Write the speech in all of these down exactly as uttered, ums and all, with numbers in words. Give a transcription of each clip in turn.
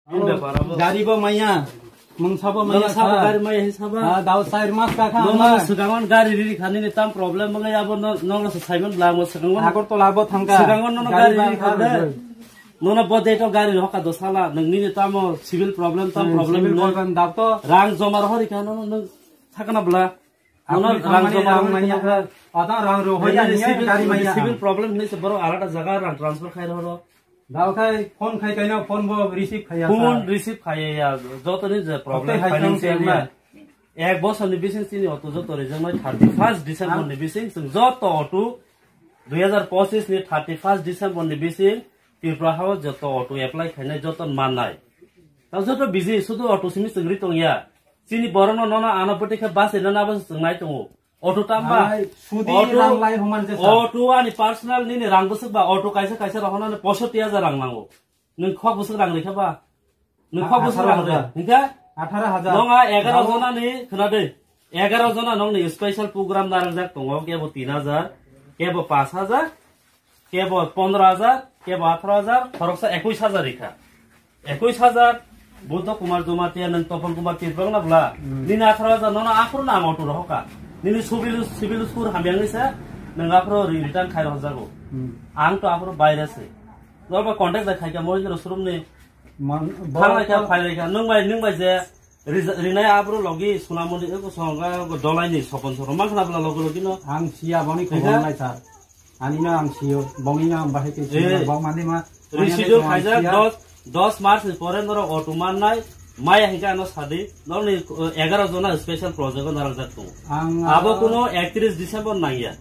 Gari bo maya. Mungsa bo maya sabo, gari maya hi sabo. Ah, dao sair mas ka kha. Nono swkango gari riri khani ni tam problem mangai abo nono se Simon bla mo swkango. Agartala bo thangka. Swkango nono gari riri khade. Nono bo date o gari hoka do sala nang nini tamo civil problem tam problem. Civil problem dab to. Rang joma rohori kha nono nang sakana bla. Nono rang joma rohori kha. Ada rang rohori ya civil problem ni se boro alada jaga rang transfer khai rohoro. Dao khai phone khai kaino phone bo receive khaya. Phone receive khaya ya, joto ni je problem financial na. Ek bosor ni bising chini auto joto rijak nai thirty first December ni bising chwng joto auto dui hazar pochis ni thirty first December ni bising Tripura hao joto auto apply khainai joto mannai. Tao joto busy sudu auto simi chwng ri tong ya. Chini borok no nono ano bwtwi khe bus eno nabo chwng nai tongo. Auto tamba. Sudi rang lai human je sa. Auto ani personal nini rang bwswk ba auto kaisa kaisa rohornani poishotti hajar rang nango. Nwng khok bwswk rang rikha ba? Nwng khok bwswk rang rikha? Atharo hajar. Nonga egaro jona ni khna de. Egaro jona nongni special program narangjak tongo, kebo tin hajar, kebo pas hajar, kebo pondro hajar, kebo atharo hajar, khoroksa ekwis hajar rikha. Ekwis hajar, Buddha Kumar Jamatia nwng Topon Kumar Tripura na bla. Nini atharo hajar nono aphuru na ang auto rohoka. Nini civil, civil score hamyang ni se nwng aphuru return khai rohorjago. Ang to aphuru baire se. Norba contact da khaika Mohindra showroom ni. Thanglai kha, phailai kha. Nwng bai, nwng bai je Rija-, rinai abro logi Sunamoni eko songa go dolai ni sopon soro mang khna bla logi logi no. Ang siya boni khobor nai sir. Ani no ang siyo, boni no ang bahai ke siyo, bong mani ma. Risidu khaijak dos, dos March ni pore noro auto man nai, maya hingka ano sadi, noro ni, eh, egaro jona special project o narang jak tongo. Ang abo kuno ektris December nangya.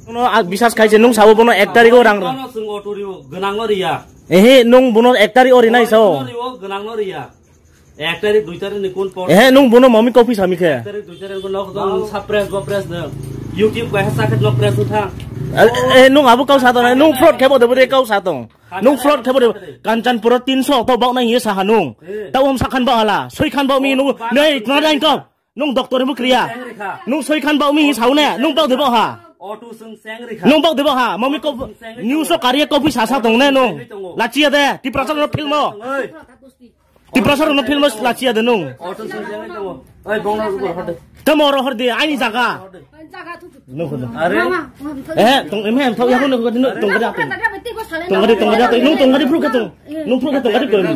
Kuno bisas khaise nung sabo bono ek tarik o rang. Bono chwng auto riyo, gwnang no riya. Ehe, nung bono ek tarik o rinai sao. Bono riyo, gwnang no riya. Ek tarik, dui tarik ni kun por? Ehe, nung bono mami kopi sami khe? Ek tarik, dui tarik ni nok dong, sa press bo press dong. YouTube bai ha sakhet nok press uthang. Eh, eh, nung abo kau sa tong, nung fraud khe bo de bode kau sa tong. Nung fraud khe bo de, Kanchanpur o tinso to bok nang ye sa ha nung. Eh. Tau om sakhan ba hala, soi khan ba mi nung, nei, tna dang kau. Nung doctor mo kriya. Nung soi khan ba mi hi sao ne, nung bok de bok ha. Auto sung seng rikha. Nung bok de bok ha, mami ko, news o kariya kopi sa sa tong ne nung. Lachiya de, Tiprasa no film o. Oi. Tiprasa rokno film lachiya de nung. Auto song jeng tongo. Oi, bongno rugo horde. Tamo oro horde, aini jaga. Nung kono. Are. Eh, tong em hem thok yago nung kono tong gari ato. Tong gari, tong gari ato. Nung tong gari phuru ke tong. Nung phuru ke tong gari kono.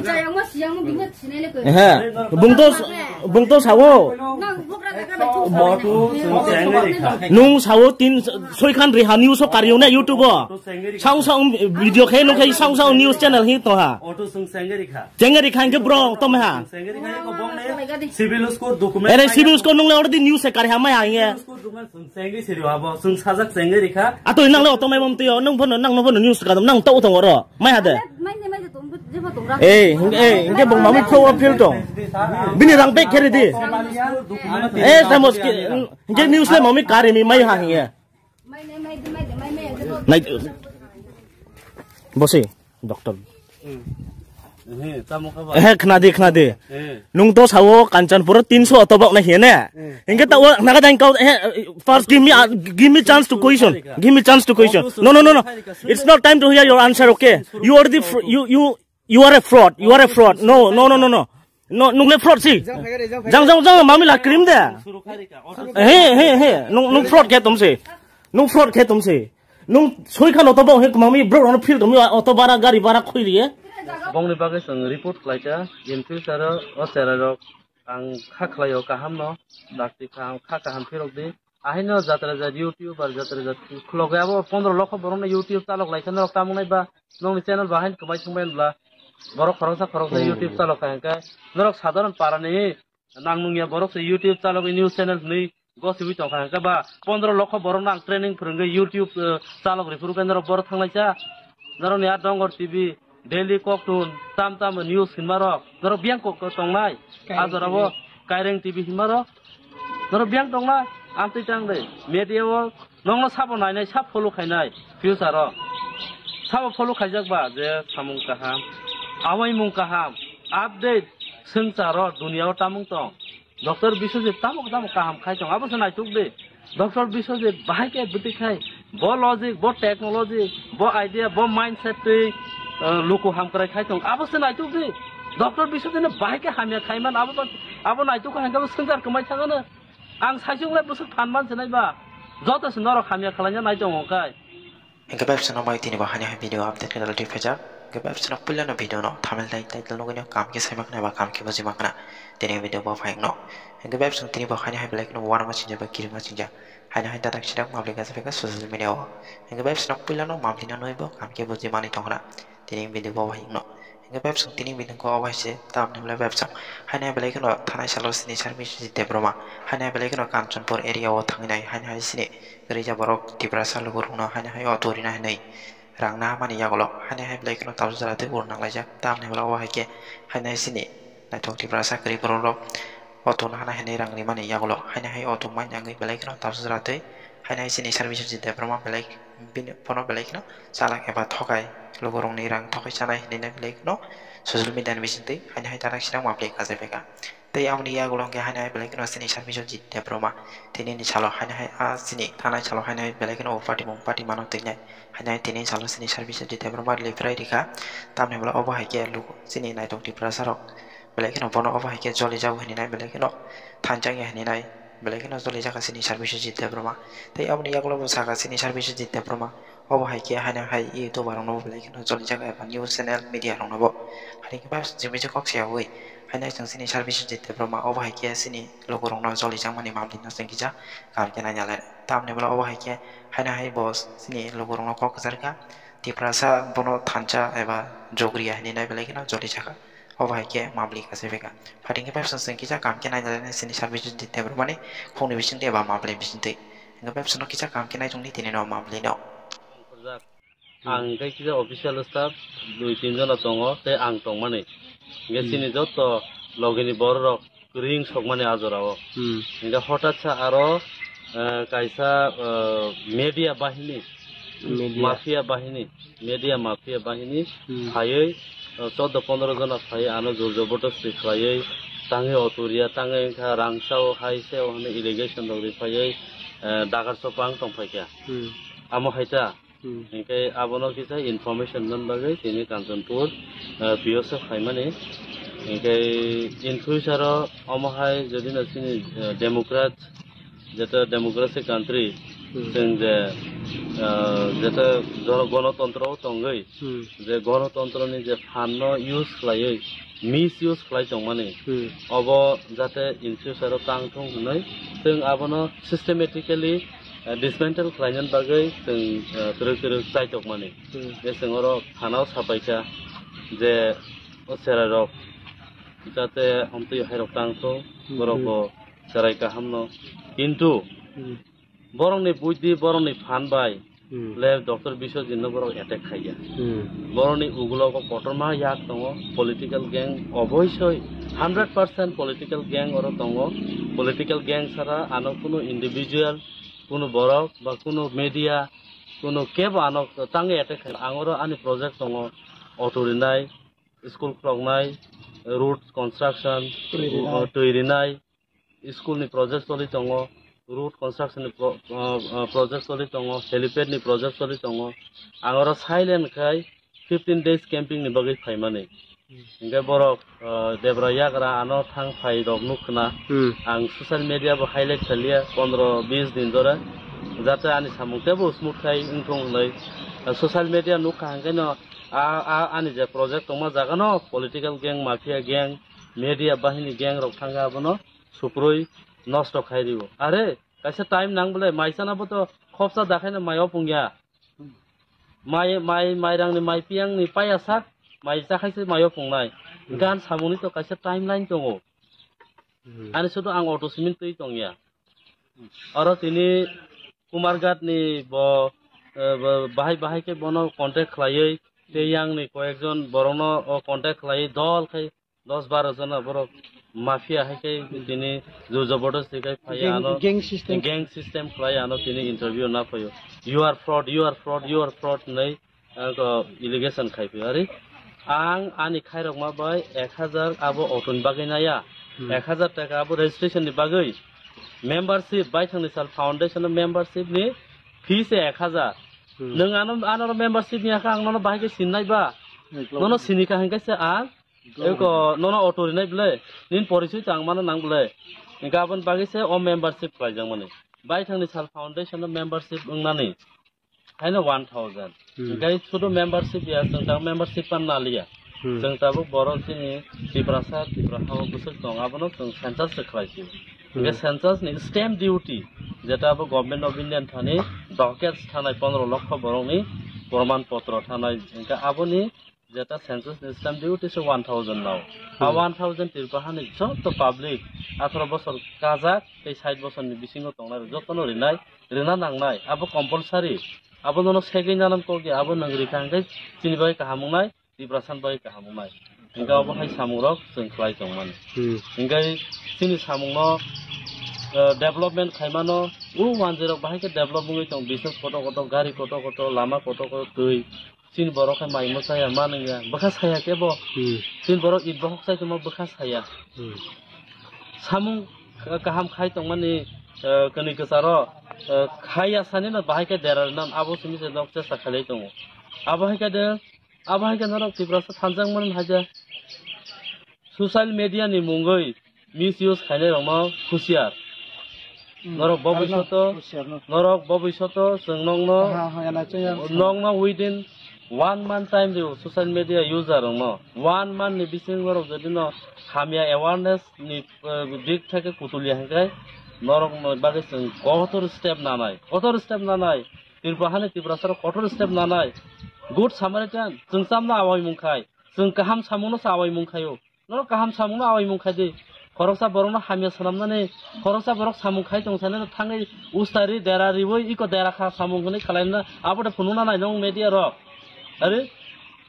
Eh, bungto, bungto sawo. Auto song jeng rikha. Nung sawo tin soi khan riha news o kariyo na YouTube o. Saung saung video khe nung khe saung saung news channel hi to ha. Auto song jeng rikha. Chengari khan ke bro, to meha. Chengari khan ko bong ne civil score document. Ere civil score nung le already news se kari hamai ha ye. Civil score document sung chengari siri abo, sung sajak chengari kha. Ato nang le auto mai bom tiyo, nung bono, nang no bono news ka dom, nang to utong oro. Mai ha de. Mai ne mai de tum, jebo tum ra. Eh, hing, eh, hingke bong mami pro appeal tong. Bini rang bek khere di. Eh, samos ke, hingke news le mami kari mi mai ha hing ye. Nai, bosi, doctor. He, tamo kha ba? He, khna di, khna di. He. Nung to sao Kanchanpur tinso auto bok na he ne. He. Hingke ta o naga dang kau, he, first give me, uh, give me chance to question. Give me chance to question. No, no, no, no. It's not time to hear your answer, okay? You already fr-, you, you, You are a fraud. You are a fraud. No, no, no, no, no. No, nung le fraud si. Jang, jang, jang, mami la cream de. He, he, he. Nung, nung fraud khe tum si. Nung fraud khe tum si. Nung soi khan auto bok he mami bro no feel tum auto bara gari bara khoi riye. Bongni bagwi chwng report khlaika. In future o cherai rok ang kha khlaio kaham no. Dakti kha ang kha kaham phirok di. Ahaino jatra jat YouTube ar jatra jat khulok ya, abo pondro lokho borok no YouTube chalok lai khe norok tamo nai ba nongni channel bo ahaino kwmai thwngbai bla borok khoroksa khoroksa YouTube chalok kha hwnkhe norok sadharon para ni nang nung ya borok se YouTube chalok news channel hwnwi gosiwi tong kha hwnkhe ba pondro lokho borok no ang training phwrwngwi YouTube, eh, chalok rw phuru khe norok boro thang lai cha norok ni a Dongor T V Daily koktun tam tam news hinma rok. Norok biyang kok tongnai. A jora o Kaireng T V hinma rok. Norok biyang tongnai. Amtwi tang de. Media o nongno sabo nainai, sab follow khainai. Future o. Sabo follow khaijak ba je samung kaham. Awaimung kaham. Update. Swngchar o, dunia o tamung tong. Doctor Biswajit tamo tamo kaham khai tong, abo se naituk di. Doctor Biswajit bahai khe bwtwi khai, bo logic, bo technology, bo idea, bo mindset twi, eh, luku hamkrai khai tong, abo se naituk di. Doctor Biswajit no bahai khe hamya khaiman abo ba, abo naituk kha hingke bo swngchar kwmai thangano. Ang saisuk lai bwswk phan man sinai ba. Joto se norok hamya khwlaina nai tongo kai. Hingke bai bwswk no bai tini bo haini hai video update khe dalai twi phaijak. Hingke bai bwswk no puila no video no thumbnail tai title nugui no kam khe sai makna ba kam khe buji makna. Tini video bo phai no. Hingke bai bwswk tini bo haini hai belai kheno uanama sinjak ba kirima sinjak. Haini hai tatak sidak mabli gasa phaikha social media o. Hingke bai bwswk no puila no mabli no nui bo kam khe buji mani tongkhna. Tini video bo bai no. Hingke bai bwswk tini video ko obo hai se tam ni belai bai bwswk. Haini hai belai kheno thanai salo sini service Debbarma. Haini hai belai kheno Kanchanpur area o thangwi nai haini hai sini. Rija borok Tiprasa lukurokno haino hai auto rina hinwi rang naharmani yagulo haino hai belai kheno tabuk jora tei ur nanglaijak. Tamni ulo o hai khe haino hai sini naithok Tiprasa kwrwi borokrok auto nahana hinwi rang rimani yagulo haino hai auto mai nangwi belai kheno tabuk jora tei haino hai sini service Debbarma belai bini bono belai kheno chalak eba thokai lukurokni rang thokai chanai hinwi belai kheno social media ni bisingtwi haino hai tarak sinang mapli kajai phaikha. Tei aboni yagulo hwnkhe haino hai belai kheno chini service o Jit Debbarma. Tini ni salo haino hai a chini thanai salo haino hai belai kheno o party mung party mano twi nai. Haino hai tini salo chini service o Jit Debbarma liprai rikha. Tamni bwla obo hai khe luku chini naithok Tiprasa rok belai kheno bono obo hai khe joli jago hinwi nai belai kheno thanchang ya hinwi nai belai kheno joli jaga chini service o Jit Debbarma. Tei aboni yagulo bo saka chini service o Jit Debbarma. Obo hai khe haino hai YouTuber rokno bo belai kheno jolijak eba news channel media rokno bo. Haino khe jemisa kok se yawi haino chwng chini service Jit Debbarma obo hai khe chini lukurokno jolijakmani mamlino chwng kisa kaham khe naina lai. Tamni bwla obo hai khe haino hai bo chini lukurokno kok kwchar kha Tiprasa bono thansa eba jogriya hinwi nai belai kheno jolijakha. Obo hai khe mamli kachai phaikha. Phating khe bai bwswk chwng kisa kaham khe naina lai chini service Jit Debbarmani khungni bisingtwi eba mamli bisingtwi. Hingke bai bwswkno kisa kaham khe naichongdi tini no mamlino. Ang khe kisa official staff dui tin jona tongo tei ang tongmani. Hingke chini joto logini bororok ring sokmani a jorao. Hmm. Hingke hotat sa aro, eh, kaisa, eh, media bahini, Media. Mafia bahini, media mafia bahini Hmm. phaiwi, eh, choudo pondro jona phaiwi ano jor jobordosti khlaiwi tangwi auto riya tangwi wngkha rang sao hai sao hwnwi allegation rok ri phaiwi, eh, dagar chopang tong phaikha. Hmm. Amo hai ta. Hmm. Hinkhe abono kisa information man bagwi tini Kanchanpur, eh, P O se phaimani. Hinkhe in future o omo hai jodi no chini, eh, Democrat, jeta democracy country, Hmm. chwng je, eh, jeta jono-, gonotontro o tongwi, Hmm. je gonotontro ni je phan no use khlaiwi, misuse khlai tongmani, Hmm. obo jate in future o tang thung hwnwi chwng abono systematically, eh, dismantle khlainani bagwi chwng, eh, twrwk twrwk chaitok mani. Hmm. Je chwng oro thana o sapaikha je o cherai rok jate amtwi hai rok tang thung, Hmm. borok bo cherai kaham no. Kintu Hmm. borokni buidhi, borokni phan bai Hmm. le Doctor Biswajit no borok attack khaiya. Hmm. Borokni ugulogo kotorma yak tongo, political gang oboisoi hundred percent political gang oro tongo. Political gang sara ano kunu individual, kunu borok ba kunu media, kunu kebo ano tangwi attack khai. Ang oro ani project tongo, auto rinai, school khuloknai, road construction, Twi rinai. o, twi rinai, school ni project choli tongo, road construction ni pro-, o, o, project choli tongo, helipad ni project choli tongo. Ang oro silent khai fifteen days camping ni bagwi phaimani. Hinkhe borok, o, debra yagra ano thang phai rok nuk khna. Hmm. Ang social media bo highlight khaliya pondro bis din jora, jate ani samung tebo smooth khai wngthung hwnwi. Social media nuk kha hinkhe no a, a, ani je project tongma jaga no political gang, mafia gang, media bahini gang rok thangkha abono suprui nosto khai rio. Are, kaisa time nang bole, mai chana bo to khopsa da khaino mai opung ya. Mai, mai, mai rang ni, mai piyang ni paya sak, mai cha khai se mai opung nai. Hmm. Gan samung ni to kaisa timeline tongo. Hmm. Ani sudu ang auto simin twi tong ya. Oro tini Kumarghat ni bo, eh, bo bahai bahai khe bono contact khlaiwi, tei yang ni koyekjon borokno o contact khlaiwi dol khai dos baro jona borok mafia hai khe tini jor jobordosti khai phai Gang, ano gang system. Gang system khlai ano tini interview na phaio. "You are fraud, you are fraud, you are fraud," hinwi ang allegation khai phaio. Ari ang ani khairokma bai ek hajar abo auto ni bagwi naya, Hmm. ek hajar taka abo registration ni bagwi, membership baithang ni sal foundation o membership ni fee se ek hajar. Hmm. Nwng ano, ano membership ni yakha ang nono bahai khe sinnai ba? Ekla. Nono sini kha hinkhe se ang Eko nono auto rinai bwle, nin porisoi tang mano nang bwle. Hinkhe aboni bagwi se o membership khlaijak mani. Baithangni sal foundation no membership wngnani. Haino one thousand. Hmm. Hinkhe sudu membership ya, chwng tang membership pan naliya. Hmm. Chwng tabuk borok chini Tiprasa, Tipra hao bwswk tong, abono chwng census se khlai sio. Hinkhe Hmm. census ni stamp duty, jeta abo Government of India ni thani documents thanai pondro lokho borokni proman potro thanai, hinkhe aboni jeta census ni stamp duty se one thousand nao. A Hmm. one thousand Tripura hani joto public atharo bosor kajak tei sait bosor ni bisingo tongnai rok jotono rinai, rina nangnai, abo compulsory. Abo nono segwi nanan kok ya, abo nwng rikha hwnkhe chini bagwi kaham wngnai, Tiprasa ni bagwi kaham wngnai. Hinkhe abo hai samung rok chwng khlai tongmani. Hmm. Hinkhe chini samung no, eh, development khaimano, o manjwi rok bahai khe develop wngwi tong, business kotor kotor, gari kotor kotor, lama kotor kotor, twi. Chini borok khe mai mwsaya, manwngya, bwkha saya khe bo. Hmm. Chini borok it bohok sai tongma bwkha saya. Hmm. Samung kaham khai tongmani, eh, kwnwi kwcharo, eh, khaiya sanino bahai khe dera rwnan abo simi se nok chesta khailai tongo. Abo hai khe de, abo hai khe norok Tiprasa thanjakmani haja. Social media ni mungwi misuse khainai rokno husiar. Hmm. Norok bobishoto, husiar no. Norok bobishoto chwng nokno, ha, ha, yana chwng yang nokno within one month time rio social media user rokno. One month ni bising norok jodi no hamya awareness ni, eh, dik theke kutulia hwnkhe norok no bagwi chwng kotor step nanai. Kotor step nanai. Tripura hani Tiprasa rok kotor step nanai. Good Samaritan chwng chamna awai mung khai. Chwng kaham samungno sa awai mung khaio. Norok kaham samungno awai mung khai di. Khoroksa borokno hamya swnamnani, khoroksa borok samung khai tong sanino thangwi ustari dera riwi iko dera kha samung hwnwi khalaina abo de phunukna nai nong media rok. Ari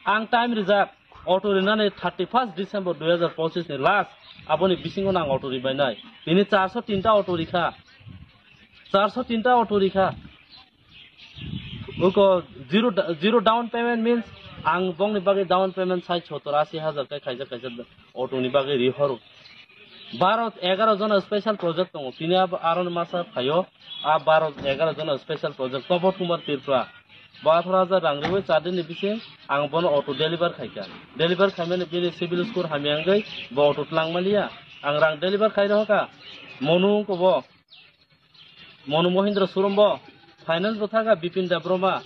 ang time rijak auto rinani thirty first December dui hazar pochis ni last aboni bisingo nang auto ribainai. Tini charso tinta auto rikha. Charso tinta auto rikha. Uko zero da-, zero down payment means ang bongni bagwi down payment sai sottor asi hajar kai kaisa kaisa auto ni bagwi ri horo. Baro egaro jona special project tongo. Tini abo aron masa phaio. A baro egaro jona special project Tobot Kumar Tripura. Bo atharo hajar rang riwi char din ni bising ang bono auto deliver khaikha. Deliver khaimani bini civil score hamya wngwi bo auto twlang maliya. Ang rang deliver khai rohorkha. Monu ko bo. Monu Mohindra showroom bo, finance bo thaka Bipin Debbarma,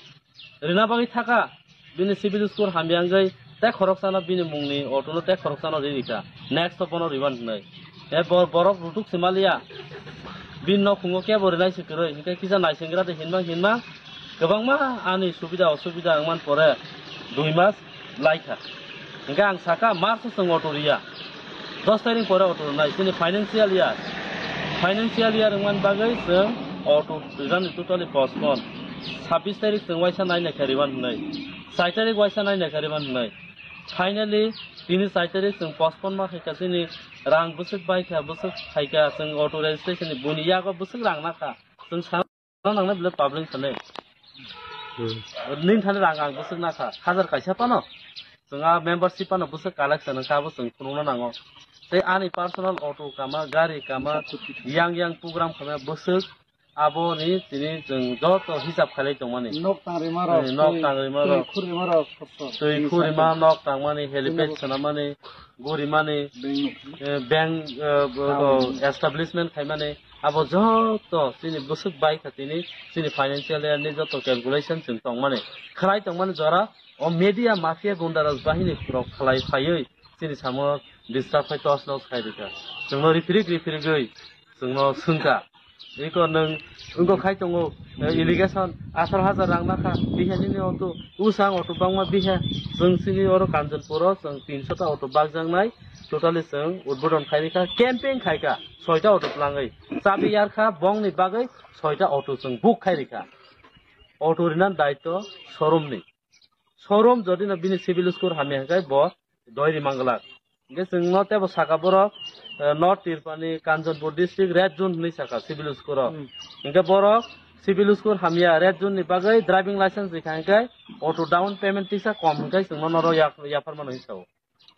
rina bagwi thaka, bini civil score hamya wngwi, tei khoroksano bini mungni auto no tei khoroksano ri rikha, next to bono riban hwnwi. E bo-, borok rutuk se maliya, bini nokhungo kebo rinai se kwrwi, hinkhe kisa naisingra de hinma hinma, kwbangma ani subida osubida wngman pore, dui mas, laikha. Hingke ang saka, March o chwng auto riya. Dos tarik pore auto rwnai, chini financial year. Financial year wngmani bagwi chwng auto rijani totally postpone. Sabbish tarik chwng waisa nai naikha riban hwnwi. Chai tarik waisa nai naikha riban hwnwi. Finally, tini chai tarik chwng postpone ma khaikha, chini rang bwswk baikha, bwswk khaikha, chwng auto registration ni buini yago bwswk rang nakha. Chwng sa- Ano nangnai belai public sanai. Hmm. Nin thani rang ang bwswk nakha, hajar kaisa pano. Chwng a membership pano bwswk collection wngkha, abo chwng phunukna nango. Tei ani personal auto kama, gari kama, yang yang program kama bwswk aboni tini chwng joto hisab khailai tongmani. Nok tangrima rok, eh, nok twi, tangrima twi rok. Khurima rok, sot sot. Twi khurima, nok tangmani, helipad swnamani, gorimani, bank, eh, bank, eh, bo-, bo-, establishment khaimani. Abo joto chini bwswk bai kha tini chini financial year ni joto calculation chwng tongmani, khlai tongmani jora o media mafia gunda rok bahini rok khlai phaiwi chini samo disturb khai tos nos khai rikha. Chwngno riphirik riphirigwi chwngno swngkha. Iko nwng wngkok khai tongo, eh, allegation atharo hajar rang nakha, biha nini auto, usang auto bangma biha, chwng chini oro Kanchanpur o chwng tinsho ta auto bakjaknai, totally chwng udbodon khai rikha, camping khaikha. Soita auto twlangwi. Chabi yarkha bongni bagwi soita auto chwng book khai rikha. Auto rinan daityo showroom ni. Showroom jodi no bini civil score hamya hwnkhe bo doi ri manglak. Hwnkhe chwng no tebo saka borok, eh, North Tripura ni Kanchanpur district red zone hinwi saka civil score o. Hmm. Hwnkhe borok civil score hamya red zone ni bagwi driving license rikha hwnkhe auto down payment tisa kom hwnkhe chwng no noro yak-, yapharmano hinwi sao.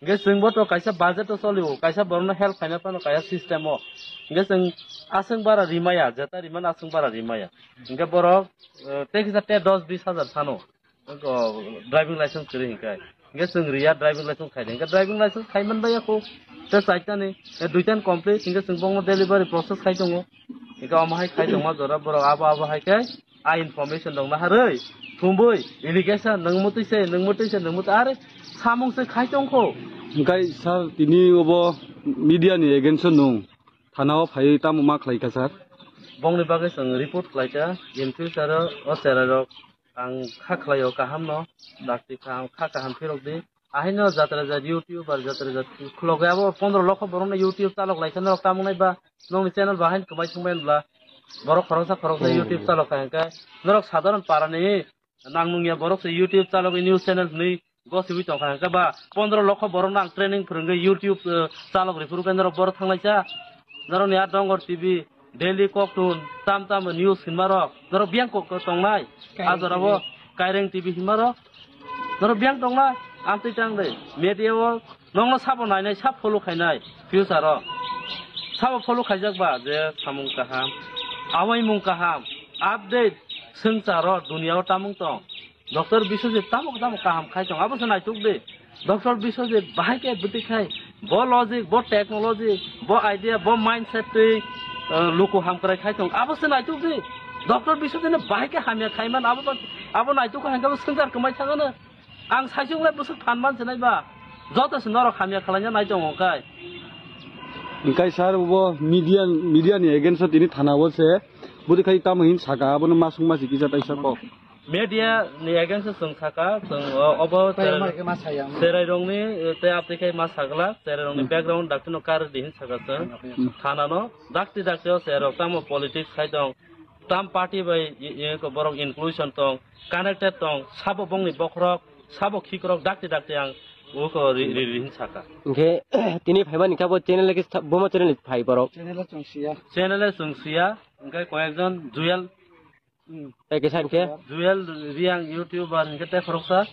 Hingke chwngbo to kaisa budget o cholio, kaisa borokno help khaina phano kaisa system o. Hingke chwng aswk bara rimaya, jeta rimani aswk bara rimaya. Hingke borok, eh, tei kisa tei dos bis hajar sano, o, driving license kwrwi hingke. Hingke chwng riya driving license khai de. Hingke driving license khai man baiya kho. Te chaitani, e duitani complete, hingke chwng bongno delivery process khai tongo. Hingke omo hai khai tongma jora borok abo abo hai khe a information rok naharwi thumbui allegation nwng mutwi se, nwng mutwi se, nwng mutwi are samung se khai tongkho. Hingke sir, tini obo media ni against o nwng thana o phaiwi tamo ma khlai kha sir? Bongni bagwi chwng report khlai kha, in future o cherai rok ang kha khlai o kaham no, dakti kha, kha kaham phirok di. Ahaino jatra jat YouTuber jatra jat khulok ya bo pondro lokho borok no YouTube chalok lai kha norok tamo nai ba nongni channel bahai kwmai thwngbai bla borok khoroksa khoroksa YouTube chalok kha hingkhe norok sadharon para ni nang nungya borok se YouTube chalok news channel hwnwi gosiwi tongkha hingkhe ba pondro lokho borok no ang training phwrwngwi YouTube, eh, chalok rifuru khe norok borok thanglaisa norok ni a Dongor T V Daily Koktun tam tam news hinmarok norok biyang kok tongnai. Kaireng A jorabo T V. Kaireng T V hinmarok norok biyang tongnai. Amtwi tang de media o nongno sabo nainai sab follow khainai future o sabo follow khaijak ba je samung kaham awaimung kaham update swngcharo duniya o tamung tong. Doctor Biswajit tamo tamo kaham khai tong abo se naituk de. Doctor Biswajit bahai khe bwtwi khai bo logic, bo technology, bo idea, bo mindset twi, uh, luku hamkrai khai tong abo se naituk de. Doctor Biswajit no bahai khe hamya khai man abo ba-, abo naituk kha hingkhe bo swngchar kwmai thangano. Ang saisung lai bwswk phan man sinai ba joto se norok hamya khwlaina nai tongo kai. Hingkai sir bo media, media ni against o tini thana o se bwtwi khai tamo hin saka abono masung masi kisa taisa kok. Media ni against o chwng saka, chwng o-, obo Tei cherai, omo hai khe ma saya. Cherai rokni, eh, tei abtwi khai ma sagla, cherai rokni Hmm. background dakti no kar di hin saka chwng. Hmm. Thana no dakti dakti o cherai rok tamo politics khai tong, tam party bai i-, i-, ko borok inclusion tong, connected tong, sabo bongni bokhorok, sabo khikrok dakti dakti ang uko ri-, ri-, ri hin saka. Hingke tini phaimani khe bo channel khe sa-, bomo channel ni phai borok. Channel o chwng siya. Channel o chwng siya, hingke koyekjon Jewel Hmm. Tei kisa hingke? Jewel Reang YouTuber hingke tei khoroksa.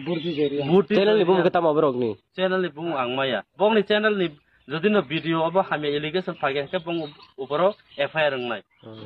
Burdi je Reang. Burdi Channel ni bumung Reang. Khe tamo borok ni? Channel ni bumung ang maya. Bongni channel ni jodi no video obo hamya allegation phage hingke bong uporo F I R wngnai. Hmm.